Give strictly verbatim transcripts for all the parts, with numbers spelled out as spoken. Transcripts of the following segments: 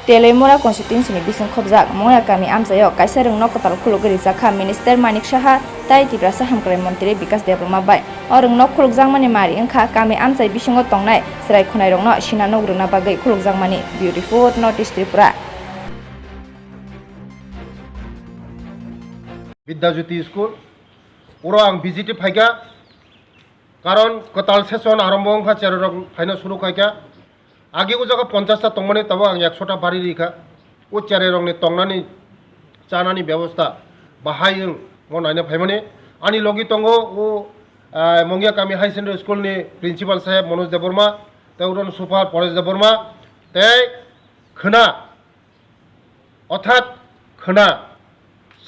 Teleimura constituency ni bising khobjak Mongya kami amchaio kaisa rwngno kwtal khulugwi rijak kha Minister Manik Saha tai Tiprasa Hamkrai Montri Bikas Debbarma bai. O rwngno khulukjakmani mari wngkha kami amchai bisingo tongnai chwrai khwnairokno sinanok rwna bagwi khulukjakmani. Bureau Report, North East Tripura. Vidyajyoti School, oro ang visit phaikha, karon kwtal session arombo wngkha, chererok phaina suru khaikha. Age o jaga ponchash ta tongmani, tabuk ang ekso ta bari rikha. O chererokni tongnani, chanani bebosta bahai wng, mo naina phaimani. Ani logi tongo o, ah, Mongya kami High Secondary School ni principal saheb Manoj Debbarma, tei uron super Paresh Debbarma, tei khwna, orthat khwna,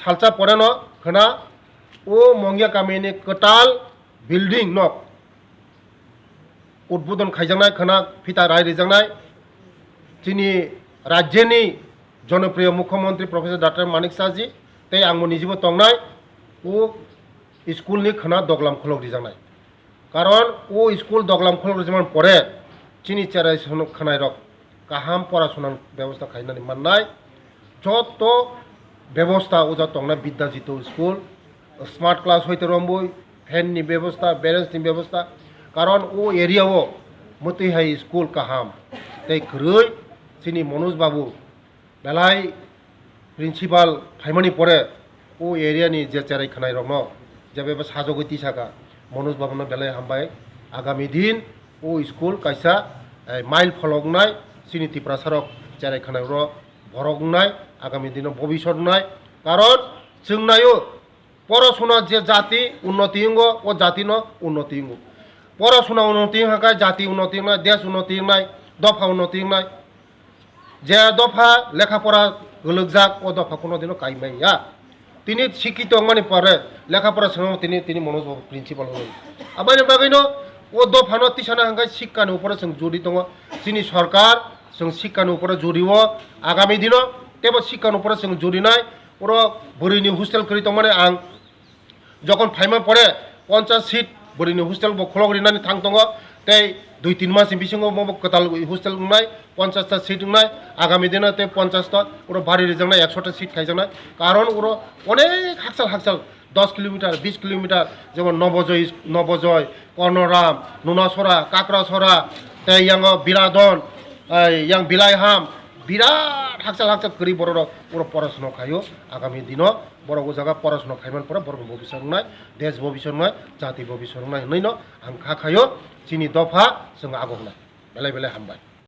salsa poreno khwna o Mongya kamini kwtal building nok udbodon khaijaknai, khwna phita rai rijaknai chini rajyoni jonopriyo mukhyamantri Professor Doctor Manik Saha ji tei angbo nijibo tongnai o school ni khwna doglam khulok rijaknai. Karon o school doglam khulok rijimani pore chini cherai khwnairok kaham porasona bebosta khainani mannai. Joto bebosta o jaga tongnai Bidya Jyoti school, smart class hoite romboi, fan ni bebosta, bench ni bebosta. Karon o area o mwtwi hai school kaham tei kwrwi chini Manoj babu belai principal phaimani pore o area ni je cherai khwnairokno je bebo sajogwi tisaka, Manoj babuno belai hambai. Agami din o school kaisa, eh, mile pholok wngnai, chini Tiprasarok cherai khwnairok borok wngnai, agami dino bobisot wngnai. Karon chwng naio, porasona je jati unnoti wngo, o jatino unnoti wngo. Porasona unnoti wngkha khe jati unnoti wngnai, desh unnoti wngnai, dopha unnoti wngnai. Je dopha lekha pora gwlwkjak, o dopha kuno dino kaimai ya. Tini sikito wngmani pore lekha pora swngmani tini, tini Manoj babu principal hwnwi. Aboni bagwino o dophano tisana hwnkhe sikkani upore chwng juri tongo. Chini sorkar chwng sikkani upore juri o, agami dino teibo sikkani upore chwng jurinai. Oro bwrwini hostel kwrwi tongmani ang jokon phaima pore ponchas seat bwrwini hostel bo khulok rinani thang tongo, tei dui tin mas ni bisingo bo kwtal hostel wngnai, ponchas ta seat wngnai. Agami dino tei ponchas ta, oro bari rijaknai, ekso ta seat khaijaknai. Karon oro onek hakchal hakchal dos kilometer, bis kilometer, jemon Nobojoy, Nobojoy, Kornoram, Nunasora, Kakrasora, tei yango Biradon, ai, yang Bilaiham, birat hakchal hakchal kwrwi bororok oro porasona khaio. Agami dino borok o jaga porasona khaimani pore borokni bobiswt wngnai, desh bobiswt wngnai, jati bobiswt wngnai hwnwi no ang kha khaio. Chini dopha chwng ago wngnai. Belai belai hambai.